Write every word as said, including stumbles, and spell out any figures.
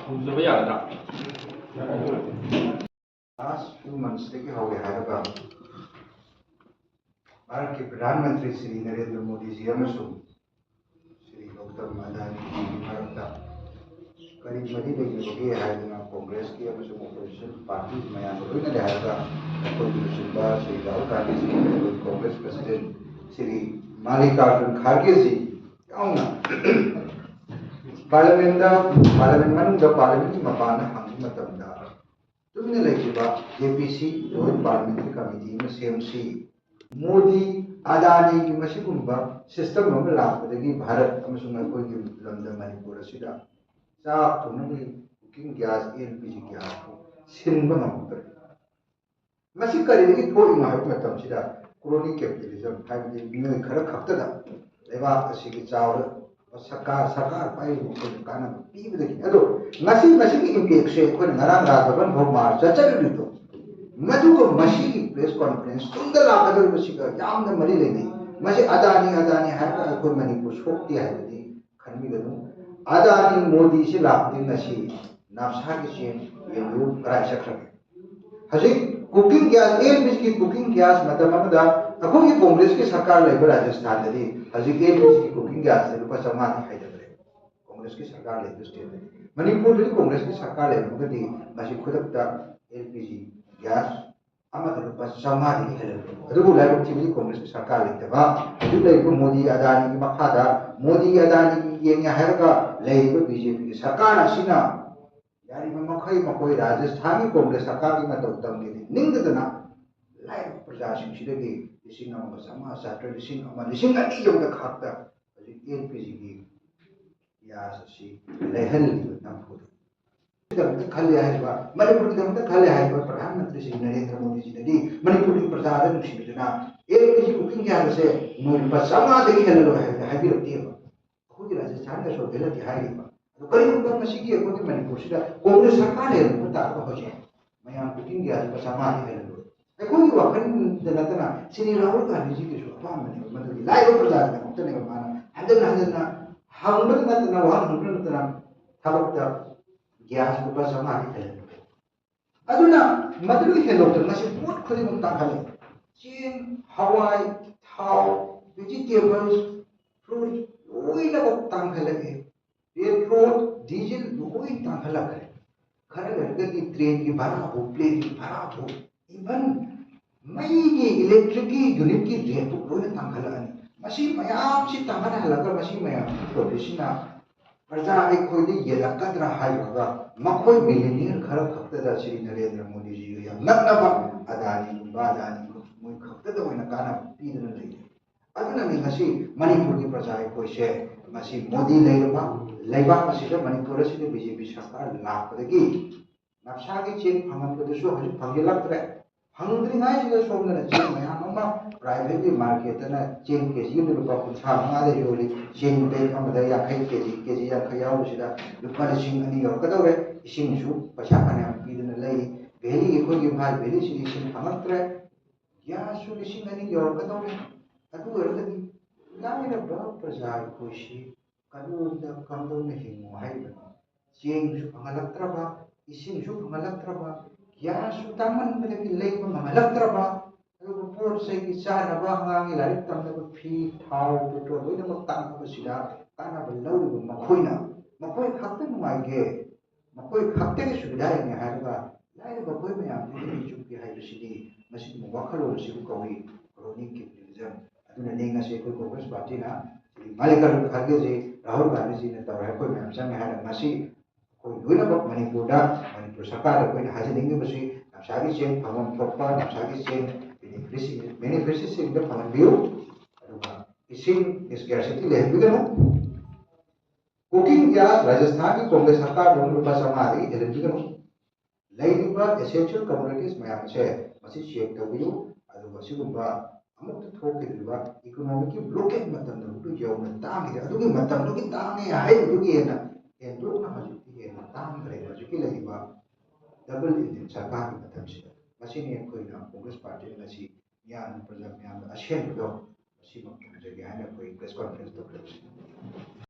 ꯍꯧꯖꯕ ꯌꯥꯒꯗ꯭ꯔꯥ? Last two ꯃꯟꯁꯇꯒꯤ ꯍꯧꯔꯦ ꯍꯥꯏꯔꯒ ꯚꯥꯔꯠꯀꯤ ꯄ꯭ꯔꯙꯥꯟ ꯃꯟꯇ꯭ꯔꯤ ꯁ꯭ꯔꯤ ꯅꯔꯦꯟꯗ꯭ꯔ ꯃꯣꯗꯤꯖꯤ ꯑꯃꯁꯨꯡ ꯁ꯭ꯔꯤ ꯒꯧꯇꯝ ꯑꯗꯥꯅꯤꯒꯤ ꯃꯔꯛꯇ ꯀꯔꯤ ꯃꯔꯤ ꯂꯩꯅꯕꯒꯦ ꯍꯥꯏꯗꯅ ꯀꯣꯡꯒ꯭ꯔꯦꯁꯀꯤ ꯑꯃꯁꯨꯡ ꯑꯣꯄꯣꯖꯤꯁꯟ ꯄꯥꯔꯇꯤ ꯃꯌꯥꯝꯒ ꯂꯣꯏꯅ ꯂꯩꯍꯜꯂꯒ ꯑꯩꯈꯣꯏꯒꯤ ꯂꯨꯆꯤꯡꯕ ꯁ꯭ꯔꯤ ꯔꯥꯍꯨꯜ ꯒꯥꯟꯙꯤꯖꯤ, ꯑꯩꯈꯣꯏ ꯀꯣꯡꯒ꯭ꯔꯦꯁ ꯄ꯭ꯔꯁꯤꯗꯦꯟ ꯁ꯭ꯔꯤ ꯃꯜꯂꯤꯀꯥꯔꯖꯨꯟ ꯈꯥꯔꯒꯦꯖꯤ ꯌꯥꯎꯅ ꯄꯥꯔꯂꯤꯌꯥꯃꯦꯟꯗ, ꯄꯥꯔꯂꯤꯌꯥꯃꯦꯟ ꯃꯅꯨꯡꯗ, ꯄꯥꯔꯂꯤꯌꯥꯃꯦꯟꯒꯤ ꯃꯄꯥꯟꯗ ꯍꯪꯕ ꯃꯇꯝꯗ ꯇꯨꯃꯤꯟꯅ ꯂꯩꯈꯤꯕ ꯖꯦ ꯄꯤ ꯁꯤ, ꯖꯣꯏꯟꯠ ꯄꯥꯔꯂꯤꯌꯥꯃꯦꯟꯇꯔꯤ ꯀꯃꯤꯇꯤ ꯑꯃ ꯁꯦꯝꯁꯤ꯫ ꯃꯣꯗꯤ, ꯑꯗꯥꯅꯤꯒꯤ ꯃꯁꯤꯒꯨꯝꯕ ꯁꯤꯁꯇꯦꯝ ꯑꯃ ꯂꯥꯛꯄꯗꯒꯤ ꯚꯥꯔꯠ ꯑꯃꯁꯨꯡ ꯑꯩꯈꯣꯏꯒꯤ ꯂꯝꯗꯝ ꯃꯅꯤꯄꯨꯔ ꯑꯁꯤꯗ ꯆꯥꯛ ꯊꯣꯡꯅꯕꯒꯤ cooking gas, L P G gas ꯁꯤꯟꯕ ꯉꯝꯃꯛꯇ꯭ꯔꯦ꯫ ꯃꯁꯤ ꯀꯔꯤꯗꯒꯤ ꯊꯣꯛꯏꯅꯣ ꯍꯥꯏꯕ ꯃꯇꯝꯁꯤꯗ, ꯀ꯭ꯔꯣꯅꯤ ꯀꯦꯄꯤꯇꯦꯂꯤꯖꯝ, ꯍꯥꯏꯕꯗꯤ ꯃꯤꯑꯣꯏ ꯈꯔ ꯈꯛꯇꯗ ꯂꯩꯕꯥꯛ ꯑꯁꯤꯒꯤ ꯆꯥꯎꯔ ꯁꯔꯀꯥꯔ, ꯁꯔꯀꯥꯔ ꯄꯥꯏꯔꯤꯕ ꯃꯈꯣꯏꯅ ꯀꯥꯟꯅꯕ ꯄꯤꯕꯗꯒꯤꯅꯤ꯫ ꯑꯗꯣ ꯉꯁꯤ ꯃꯁꯤꯒꯤ ꯏꯝꯄꯦꯛꯁꯦ ꯑꯩꯈꯣꯏꯅ ꯉꯔꯥꯡ ꯔꯥꯖꯚꯕꯟ ꯚꯧ ꯃꯥꯔꯆ ꯆꯠꯆꯔꯨꯔꯤꯗꯣ, ꯃꯗꯨꯒ ꯃꯁꯤꯒꯤ ꯄ꯭ꯔꯦꯁ ꯀꯣꯟꯐ꯭ꯔꯦꯟꯁ ꯇꯨꯡꯗ ꯂꯥꯛꯀꯗꯧꯔꯤꯕꯁꯤꯒ ꯌꯥꯝꯅ ꯃꯔꯤ ꯂꯩꯅꯩ꯫ ꯃꯁꯤ ꯑꯗꯥꯅꯤ, ꯑꯗꯥꯅꯤ ꯍꯥꯏꯔꯒ ꯑꯩꯈꯣꯏ ꯃꯅꯤꯄꯨꯔ ꯁꯣꯛꯇꯦ ꯍꯥꯏꯕꯗꯤ ꯈꯟꯕꯤꯒꯅꯨ꯫ ꯑꯗꯥꯅꯤ ꯃꯣꯗꯤꯁꯤ ꯂꯥꯛꯄꯗꯒꯤ ꯉꯁꯤ ꯅꯥꯞꯁꯥꯒꯤ ꯆꯦꯡ ꯌꯦꯡꯕꯤꯌꯨ ꯀꯗꯥꯏ ꯆꯠꯈ꯭ꯔꯒꯦ꯫ ꯍꯧꯖꯤꯛ ꯀꯨꯀꯤꯡ ꯒ꯭ꯌꯥꯁ, ꯑꯦꯜ ꯄꯤ ꯖꯤꯒꯤ ꯀꯨꯀꯤꯡ ꯒ꯭ꯌꯥꯁ ꯃꯇꯝ ꯑꯃꯗ ꯑꯩꯈꯣꯏꯒꯤ ꯀꯣꯡꯒ꯭ꯔꯦꯁꯀꯤ ꯁꯔꯀꯥꯔ ꯂꯩꯕ ꯔꯥꯖꯁꯊꯥꯟꯗꯗꯤ ꯍꯧꯖꯤꯛ ꯑꯦꯜ ꯄꯤ ꯖꯤꯒꯤ ꯀꯨꯀꯤꯡ ꯒ꯭ꯌꯥꯁꯁꯦ ꯂꯨꯄꯥ ꯆꯥꯝꯃꯉꯥꯗꯤ ꯍꯥꯏꯊꯈ꯭ꯔꯦ꯫ ꯀꯣꯡꯒ꯭ꯔꯦꯁꯀꯤ ꯁꯔꯀꯥꯔ ꯂꯩꯕ ꯁ꯭ꯇꯦꯠꯇꯗꯤ꯫ ꯃꯅꯤꯄꯨꯔꯗꯗꯤ ꯀꯣꯡꯒ꯭ꯔꯦꯁꯀꯤ ꯁꯔꯀꯥꯔ ꯂꯩꯔꯝꯃꯒꯗꯤ ꯃꯁꯤ ꯈꯨꯗꯛꯇ ꯑꯦꯜ ꯄꯤ ꯖꯤ ꯒ꯭ꯌꯥꯁ ꯑꯃꯗ ꯂꯨꯄꯥ ꯆꯥꯝꯃꯉꯥꯗꯒꯤ ꯍꯦꯜꯍꯜꯂꯣꯏ꯫ ꯑꯗꯨꯕꯨ ꯂꯥꯏꯕꯛ ꯊꯤꯕꯗꯤ ꯀꯣꯡꯒ꯭ꯔꯦꯁꯀꯤ ꯁꯔꯀꯥꯔ ꯂꯩꯇꯕ, ꯍꯧꯖꯤꯛ ꯂꯩꯔꯤꯕ ꯃꯣꯗꯤ ꯑꯗꯥꯅꯤꯒꯤ ꯃꯈꯥꯗ, ꯃꯣꯗꯤ ꯑꯗꯥꯅꯤꯒꯤ ꯌꯦꯡꯉꯦ ꯍꯥꯏꯔꯒ ꯂꯩꯔꯤꯕ ꯕꯤ ꯖꯦ ꯄꯤꯒꯤ ꯁꯔꯀꯥꯔ ꯑꯁꯤꯅ ꯌꯥꯔꯤꯕ ꯃꯈꯩ ꯃꯈꯣꯏ ꯔꯥꯖꯁꯊꯥꯟꯒꯤ ꯀꯣꯡꯒ꯭ꯔꯦꯁ ꯁꯔꯀꯥꯔꯒꯤ ꯃꯇꯧ ꯇꯝꯒꯦꯗꯤ ꯅꯤꯡꯗꯗꯅ ꯂꯥꯏꯔꯕ ꯄ꯭ꯔꯖꯥꯁꯤꯡꯁꯤꯗꯒꯤ ꯂꯤꯁꯤꯡ ꯑꯃꯒ ꯆꯥꯝꯃꯉꯥ, ꯆꯥꯇ꯭ꯔꯦꯠ, ꯂꯤꯁꯤꯡ ꯑꯃ, ꯂꯤꯁꯤꯡ ꯑꯅꯤ ꯌꯧꯗ ꯈꯥꯛꯇ ꯍꯧꯖꯤꯛ ꯑꯦꯜ ꯄꯤ ꯖꯤꯒꯤ ꯒ꯭ꯌꯥꯁ ꯑꯁꯤ ꯂꯩꯍꯜꯂꯤꯕ ꯅꯝꯐꯨꯗ꯫ ꯒꯤꯗꯃꯛꯇ ꯈꯜꯂꯦ ꯍꯥꯏꯔꯤꯕ, ꯃꯅꯤꯄꯨꯔꯒꯤꯗꯃꯛꯇ ꯈꯜꯂꯦ ꯍꯥꯏꯔꯤꯕ ꯄ꯭ꯔꯙꯥꯟ ꯃꯟꯇ꯭ꯔꯤ ꯁ꯭ꯔꯤ ꯅꯔꯦꯟꯗ꯭ꯔ ꯃꯣꯗꯤꯖꯤꯅꯗꯤ ꯃꯅꯤꯄꯨꯔꯒꯤ ꯄ꯭ꯔꯖꯥꯗ ꯅꯨꯡꯁꯤꯕꯤꯗꯨꯅ L P G cooking gas ꯑꯁꯦ ꯅꯣꯏ ꯂꯨꯄꯥ ꯆꯥꯝꯃꯉꯥꯗꯒꯤ ꯍꯦꯜꯍꯜꯂꯣꯏ ꯍꯥꯏꯕꯗꯤ ꯍꯥꯏꯕꯤꯔꯛꯇꯦꯕ꯫ ꯑꯩꯈꯣꯏꯒꯤ ꯔꯥꯖꯁꯊꯥꯟꯒ ꯁꯣꯏ ꯍꯦꯜꯂꯛꯀꯦ ꯍꯥꯏꯔꯤꯕ꯫ ꯑꯗꯣ ꯀꯔꯤꯒꯨꯝꯕ ꯃꯁꯤꯒꯤ ꯑꯩꯈꯣꯏꯒꯤ ꯃꯅꯤꯄꯨꯔꯁꯤꯗ ꯀꯣꯡꯒ꯭ꯔꯦꯁ ꯁꯔꯀꯥꯔ ꯂꯩꯔꯝꯕ ꯇꯥꯔꯒ ꯍꯧꯖꯤꯛ ꯃꯌꯥꯝ ꯀꯨꯀꯤꯡ ꯒ꯭ꯌꯥꯁ ꯂꯨꯄꯥ ꯆꯥꯝꯃꯉꯥꯗꯤ ꯍꯦꯜꯍꯜꯂꯣꯏ꯫ ꯑꯩꯈꯣꯏꯒꯤ ꯋꯥꯈꯜꯗ ꯅꯠꯇꯅ ꯁ꯭ꯔꯤ ꯔꯥꯍꯨꯜ ꯒꯥꯟꯙꯤꯖꯤꯒꯤꯁꯨ ꯑꯄꯥꯝꯕꯅꯦꯕ, ꯃꯗꯨꯗꯤ ꯂꯥꯏꯔꯕ ꯄ꯭ꯔꯖꯥꯒꯤꯗꯃꯛꯇꯅꯦꯕ ꯃꯥꯅ ꯍꯟꯖꯟ ꯍꯟꯖꯟꯅ ꯍꯪꯕꯗ ꯅꯠꯇꯅ, ꯋꯥꯍꯪ ꯍꯪꯕꯗ ꯅꯠꯇꯅ ꯊꯕꯛꯇ ꯒ꯭ꯌꯥꯁ ꯂꯨꯄꯥ ꯆꯥꯝꯃꯉꯥꯗꯤ ꯍꯦꯜꯍꯟꯕ꯫ ꯑꯗꯨꯅ ꯃꯗꯨꯗꯒꯤ ꯍꯦꯟꯗꯣꯛꯇꯅ ꯉꯁꯤ ꯄꯣꯠ ꯈꯨꯗꯤꯡꯃꯛ ꯇꯥꯡꯈꯠꯂꯦ꯫ ꯆꯦꯡ, ꯍꯋꯥꯏ, ꯊꯥꯎ, vegetables, fruit ꯂꯣꯏꯅꯃꯛ ꯇꯥꯡꯈꯠꯂꯛꯑꯦ꯫ ꯄꯦꯇ꯭ꯔꯣꯜ, ꯗꯤꯖꯜ ꯂꯣꯏ ꯇꯥꯡꯈꯠꯂꯛꯈ꯭ꯔꯦ꯫ ꯈꯔ ꯂꯩꯔꯒꯗꯤ ꯇ꯭ꯔꯦꯟꯒꯤ ꯚꯔꯥꯕꯨ, ꯄ꯭ꯂꯦꯟꯒꯤ ꯚꯔꯥꯕꯨ, ꯏꯚꯟ ꯃꯩꯒꯤ, ꯏꯂꯦꯛꯇ꯭ꯔꯤꯛꯀꯤ ꯌꯨꯅꯤꯠꯀꯤ ꯔꯦꯠꯄꯨ ꯂꯣꯏꯅ ꯇꯥꯡꯈꯠꯂꯛꯑꯅꯤ꯫ ꯃꯁꯤ ꯃꯌꯥꯝꯁꯤ ꯇꯥꯡꯈꯠꯍꯜꯂꯒ ꯃꯁꯤ ꯃꯌꯥꯝꯁꯤ ꯄ꯭ꯔꯣꯐꯤꯠꯁꯤꯅ ꯄ꯭ꯔꯖꯥ ꯑꯩꯈꯣꯏꯗ ꯌꯦꯜꯂꯛꯀꯗ꯭ꯔꯥ ꯍꯥꯏꯔꯨꯔꯒ ꯃꯈꯣꯏ ꯃꯤꯂꯤꯅꯤꯌꯔ ꯈꯔ ꯈꯛꯇꯗ ꯁ꯭ꯔꯤ ꯅꯔꯦꯟꯗ꯭ꯔ ꯃꯣꯗꯤꯖꯤꯒ ꯌꯥꯝ ꯅꯛꯅꯕ ꯑꯗꯥꯅꯤꯒꯨꯝꯕ ꯑꯗꯥꯅꯤꯒꯨꯝꯕ ꯃꯣꯏ ꯈꯛꯇꯗ ꯑꯣꯏꯅ ꯀꯥꯟꯅꯕ ꯄꯤꯗꯨꯅ ꯂꯩꯔꯦ꯫ ꯑꯗꯨꯅꯅꯤ ꯉꯁꯤ ꯃꯅꯤꯄꯨꯔꯒꯤ ꯄ꯭ꯔꯖꯥ ꯑꯩꯈꯣꯏꯁꯦ ꯉꯁꯤ ꯃꯣꯗꯤ ꯂꯩꯔꯕ ꯂꯩꯕꯥꯛ ꯑꯁꯤꯗ, ꯃꯅꯤꯄꯨꯔ ꯑꯁꯤꯗ ꯕꯤ ꯖꯦ ꯄꯤ ꯁꯔꯀꯥꯔ ꯂꯥꯛꯄꯗꯒꯤ ꯅꯞꯁꯥꯒꯤ ꯆꯦꯡ ꯐꯪꯉꯝꯕꯗꯨꯁꯨ ꯍꯧꯖꯤꯛ ꯐꯪꯖꯤꯜꯂꯛꯇ꯭ꯔꯦ꯫ ꯐꯪꯗ꯭ꯔꯤꯉꯩꯁꯤꯗ ꯁꯣꯝꯗꯅ ꯆꯦꯡ ꯃꯌꯥꯝ ꯑꯃ ꯄ꯭ꯔꯥꯏꯚꯦꯠꯀꯤ ꯃꯥꯔꯀꯦꯠꯇꯅ ꯆꯦꯡ ꯀꯦ ꯖꯤ ꯑꯃꯗ ꯂꯨꯄꯥ ꯀꯨꯟꯊ꯭ꯔꯥ ꯃꯉꯥꯗ ꯌꯣꯜꯂꯤ꯫ ꯆꯦꯡ ꯕꯦꯛ ꯑꯃꯗ ꯌꯥꯡꯈꯩ ꯀꯦ ꯖꯤ, ꯀꯦ ꯖꯤ ꯌꯥꯡꯈꯩ ꯌꯥꯎꯕꯁꯤꯗ ꯂꯨꯄꯥ ꯂꯤꯁꯤꯡ ꯑꯅꯤ ꯌꯧꯔꯛꯀꯗꯧꯔꯦ꯫ ꯏꯁꯤꯡꯁꯨ ꯄꯩꯁꯥ ꯐꯅꯌꯥꯝ ꯄꯤꯗꯨꯅ ꯂꯩꯔꯤ꯫ ꯚꯦꯂꯤ, ꯑꯩꯈꯣꯏꯒꯤ ꯏꯝꯐꯥꯜ ꯚꯦꯂꯤꯁꯤꯗꯤ ꯏꯁꯤꯡ ꯐꯪꯉꯛꯇ꯭ꯔꯦ꯫ ꯒ꯭ꯌꯥꯁꯁꯨ ꯂꯤꯁꯤꯡ ꯑꯅꯤ ꯌꯧꯔꯛꯀꯗꯧꯔꯦ꯫ ꯑꯗꯨ ꯑꯣꯏꯔꯒꯗꯤ ꯂꯥꯏꯔꯕ ꯄ꯭ꯔꯖꯥ ꯑꯩꯈꯣꯏꯁꯤ ꯀꯗꯣꯝꯗ ꯀꯝꯗꯧꯅ ꯍꯤꯡꯉꯨ ꯍꯥꯏꯔꯤꯕꯅꯣ? ꯆꯦꯡꯁꯨ ꯐꯪꯍꯜꯂꯛꯇ꯭ꯔꯕ, ꯏꯁꯤꯡꯁꯨ ꯐꯪꯍꯜꯂꯛꯇ꯭ꯔꯕ, ꯒ꯭ꯌꯥꯁꯁꯨ ꯇꯥꯡꯃꯟꯕꯗꯒꯤ ꯂꯩꯕ ꯉꯝꯍꯜꯂꯛꯇ꯭ꯔꯕ, ꯑꯗꯨꯒ ꯄꯣꯠ ꯆꯩꯒꯤ ꯆꯥꯅꯕ, ꯑꯉꯥꯡꯒꯤ ꯂꯥꯏꯔꯤꯛ ꯇꯝꯅꯕ ꯐꯤ, ꯊꯥꯎ, ꯄꯦꯇ꯭ꯔꯣꯜ ꯂꯣꯏꯅꯃꯛ ꯇꯥꯡꯂꯛꯄꯁꯤꯗ ꯀꯥꯟꯅꯕ ꯂꯧꯔꯤꯕ ꯃꯈꯣꯏꯅ, ꯃꯈꯣꯏ ꯈꯛꯇ ꯅꯨꯡꯉꯥꯏꯒꯦ, ꯃꯈꯣꯏ ꯈꯛꯇꯒꯤ ꯁꯨꯕꯤꯙꯥ ꯌꯦꯡꯉꯦ ꯍꯥꯏꯔꯒ ꯂꯥꯏꯔꯕ ꯑꯩꯈꯣꯏ ꯃꯌꯥꯝꯗꯨ ꯃꯤꯠ ꯆꯨꯞꯀꯦ ꯍꯥꯏꯕꯁꯤꯗꯤ ꯃꯁꯤꯒꯨꯝꯕ ꯋꯥꯈꯜꯂꯣꯟ ꯑꯁꯤꯕꯨ ꯀꯧꯏ crony capitalism꯫ ꯑꯗꯨꯅꯅꯤ ꯉꯁꯤ ꯑꯩꯈꯣꯏ ꯀꯣꯡꯒ꯭ꯔꯦꯁ ꯄꯥꯔꯇꯤꯅ ꯁ꯭ꯔꯤ ꯃꯜꯂꯤꯀꯥꯔꯖꯨꯟ ꯈꯥꯔꯒꯦꯖꯤ, ꯔꯥꯍꯨꯜ ꯒꯥꯟꯙꯤꯖꯤꯅ ꯇꯧꯔꯦ, ꯑꯩꯈꯣꯏ ꯃꯌꯥꯝ ꯆꯪꯉꯦ ꯍꯥꯏꯔꯒ ꯉꯁꯤ ꯑꯩꯈꯣꯏ ꯂꯣꯏꯅꯃꯛ ꯃꯅꯤꯄꯨꯔꯗ, ꯃꯅꯤꯄꯨꯔ ꯁꯔꯀꯥꯔꯗ ꯑꯩꯈꯣꯏꯅ ꯍꯥꯏꯖꯅꯤꯡꯂꯤꯕꯁꯤ ꯅꯞꯁꯥꯒꯤ ꯆꯦꯡ ꯐꯪꯐꯝ ꯊꯣꯛꯄ ꯅꯞꯁꯥꯒꯤ ꯆꯦꯡ ꯕꯦꯅꯤꯐꯤꯁꯔꯤꯁꯤꯡꯗ ꯐꯪꯍꯟꯕꯤꯌꯨ꯫ ꯑꯗꯨꯒ ꯏꯁꯤꯡ scarcity ꯂꯩꯍꯟꯕꯤꯒꯅꯨ꯫ Cooking gas ꯔꯥꯖꯁꯊꯥꯟꯒꯤ ꯀꯣꯡꯒ꯭ꯔꯦꯁ ꯁꯔꯀꯥꯔꯗ ꯂꯨꯄꯥ ꯆꯥꯝꯃꯉꯥꯗꯒꯤ ꯍꯦꯜꯍꯟꯕꯤꯒꯅꯨ꯫ ꯂꯩꯔꯤꯕ essential commodities ꯃꯌꯥꯝ ꯑꯁꯦ ꯃꯁꯤ ꯆꯦꯛ ꯇꯧꯕꯤꯌꯨ꯫ ꯑꯗꯨꯒ ꯁꯤꯒꯨꯝꯕ ꯑꯃꯨꯛꯇ ꯊꯣꯛꯈꯤꯗ꯭ꯔꯤꯕ economic ꯀꯤ blockade ꯃꯇꯝꯗ ꯍꯧꯖꯤꯛ ꯌꯧꯅ ꯇꯥꯡꯈꯤꯗꯦ꯫ ꯑꯗꯨꯒꯤ ꯃꯇꯝꯗꯨꯒꯤ ꯇꯥꯡꯉꯦ ꯍꯥꯏꯔꯤꯕꯗꯨꯒꯤ ꯍꯦꯟꯅ ꯍꯦꯟꯗꯣꯛꯅ ꯍꯧꯖꯤꯛꯇꯤ ꯍꯦꯟꯅ ꯇꯥꯡꯈ꯭ꯔꯦ꯫ ꯍꯧꯖꯤꯛꯀꯤ ꯂꯩꯔꯤꯕ double engine ꯁꯔꯀꯥꯔꯒꯤ ꯃꯇꯝꯁꯤꯗ꯫ ꯃꯁꯤꯅꯤ ꯑꯩꯈꯣꯏꯅ ꯀꯣꯡꯒ꯭ꯔꯦꯁ ꯄꯥꯔꯇꯤꯅ ꯉꯁꯤ ꯃꯤꯌꯥꯝ, ꯄ꯭ꯔꯖꯥ ꯃꯤꯌꯥꯝꯗ ꯑꯁꯦꯡꯕꯗꯣ ꯃꯁꯤꯃꯛ ꯊꯝꯖꯒꯦ ꯍꯥꯏꯅ ꯑꯩꯈꯣꯏ press conference ꯇꯧꯖꯕꯁꯤꯅꯤ꯫